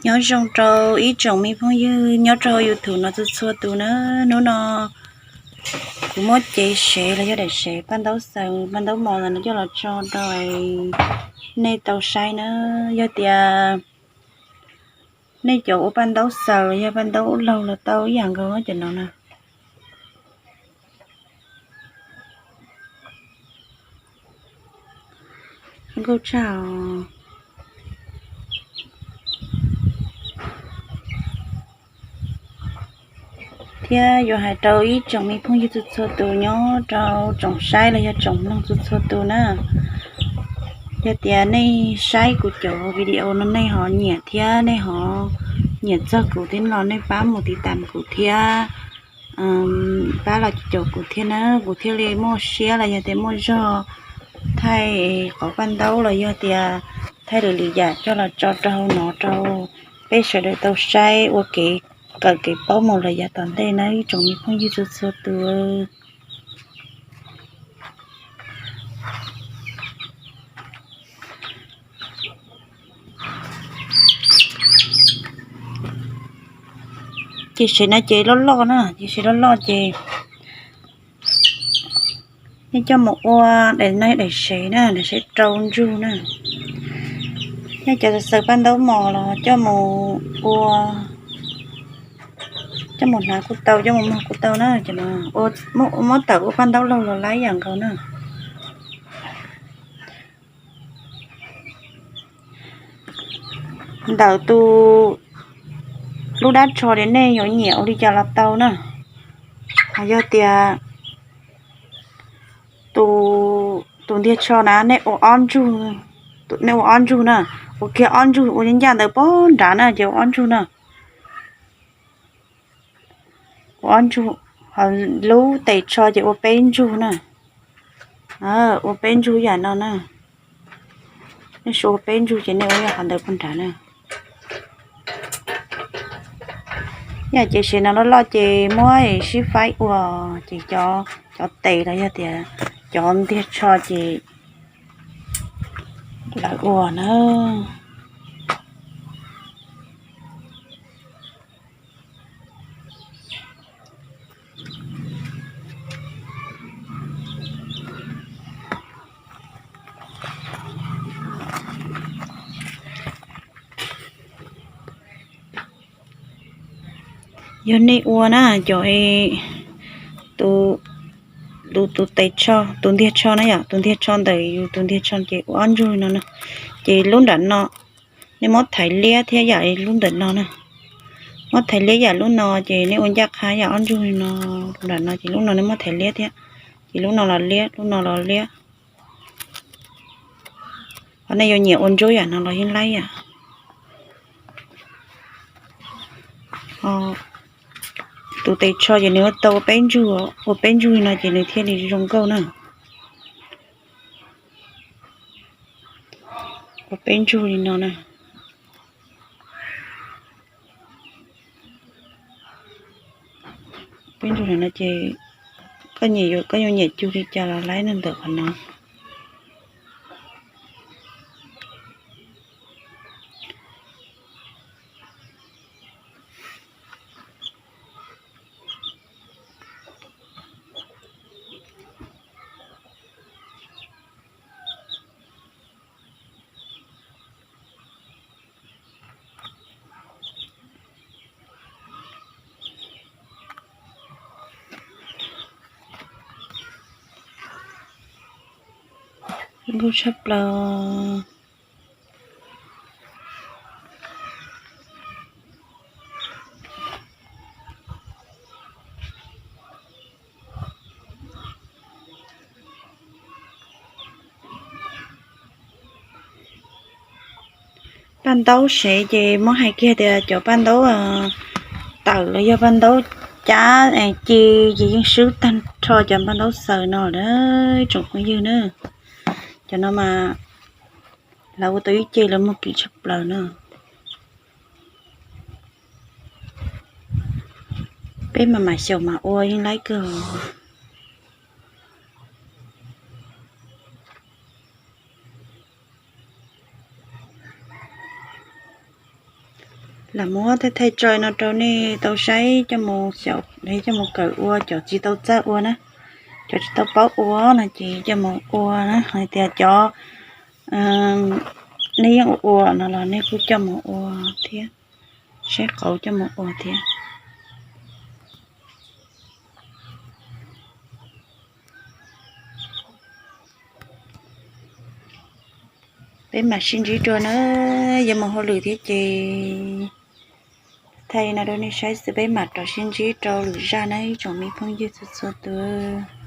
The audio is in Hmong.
Nyob zoo rau ib tsoom me phooj ywg nyob rau YouTube no txhua txhua tus na. Hnub no kuv muab cev sev los yog daim sev paj ntaub xaws paj ntaub mos ntawm no coj los tso rau nej tau saib na. Yog tias nej cov ua paj ntaub xaws los yog paj ntaub laug los tau ib yam nkaus cov no na. Nkauj tshaj. Thiab yuav hais rau ib tsoom me phooj ywg txhua txhua tus nyob rau tsoom saib los yog tsoom mloog txhua txhua tus na. Yog tias nej saib kuv cov video no nej ho nyiam thiab nej ho nyiam txog kuv thiab no nej pab mus tiv tam kuv thiab pab los caum kuv thiab na, kuv thiaj li muaj siab los yog tias muaj zog thaij qhov paj ntaub los yog tias thaij lwm lwm yam coj los tso rau hauv no rau peb sawv daws tau saib ua kev kawm kev paub mus lawm yav tom ntej na ib tsoom me phooj ywg txhua txhua tus. Ces sev no ces loj loj na, ces sev loj loj ces nej coj mus ua daim no daim sev na, daim sev rau ntsug na. Nej cov xaws paj ntaub mos los coj mus ua, coj mus hnav kuj tau, coj mus mog kuj tau na. Ces muab tawm ua paj ntaub laug los laib yam nkaus na. Ntawm tus lub dab tsho ces nej yuav nyiam ua li cas los tau na. Ho yog tias tus ntiag tsho na nej ua ob ntsug, nej ua ob ntsug na, ua kiag ob ntsug ua ncaj ncaj ntawd pog nrad na ces ua ob ntsug na. Ua ob ntsug, ho lub tes tsho ces ua peb ntsug na. Ua peb ntsug yam no na. Nej suav ua peb ntsug ces nej ua yam qhov ntawd pog nrad na. Yam ces sev no loj loj ces muab sib faib ua, ces cov, cov tes los yog tias cov ntiag tsho ces lawv ua na. Yog nej ua na cov, tus, tus tes tsho, tus ntiag tsho na yom, tus ntiag tsho ntawm yus tus ntiag tsho ces ua ob ntsug no na. Ces lub nram no nej muab thaiv liab thiab yam lub ntawm no na. Muab thaiv liab yam lub no ces nej ua ncaj qha yam ob ntsug no, nram no ces lub no nej muab thaiv liab thiab, ces lub no los liab, lub no los liab. Ho nej yuav nyiam ua ntsuab yam no los yeej laib yam. Tus tes tsho ces nws ua tau peb ntsug, ua peb ntsug li no ces nws thiaj li zoo nkauj na. Ua peb ntsug li no na. Peb ntsug li no ces koj nyiam, koj yuav nyiam cug li cas los laib ntawm qhov no. Nkauj tshaj plaws. Paj ntaub sev ces muab hais kiag tias cov paj ntaub tawm los yog paj ntaub cab ci ces yeej swb tag nrho cov paj ntaub xaws no na tsoom phooj ywg na. Cov no mas lawv ua tau ib ce lawv muag kim tshaj plaws na. Peb mas mam xyaum mam ua yeej laib kawg. Lam muab thaij thaij tso no rau nej tau saib coj mus xyaum, coj mus kawm ua cov tsis tau txawj ua na. Cov tsis tau paub ua no ces coj mus ua na, hais tias cov nej yeej ua ua no los nej kuj coj mus ua thiab, saib qauv coj mus ua thiab. Peb mam sib ntsib dua na, yuav mus hauj lwm thiab ces thaij no rau nej saib xwb, peb mam rov sib ntsib rau lwm zaj na ib tsoom me phooj ywg txhua txhua tus.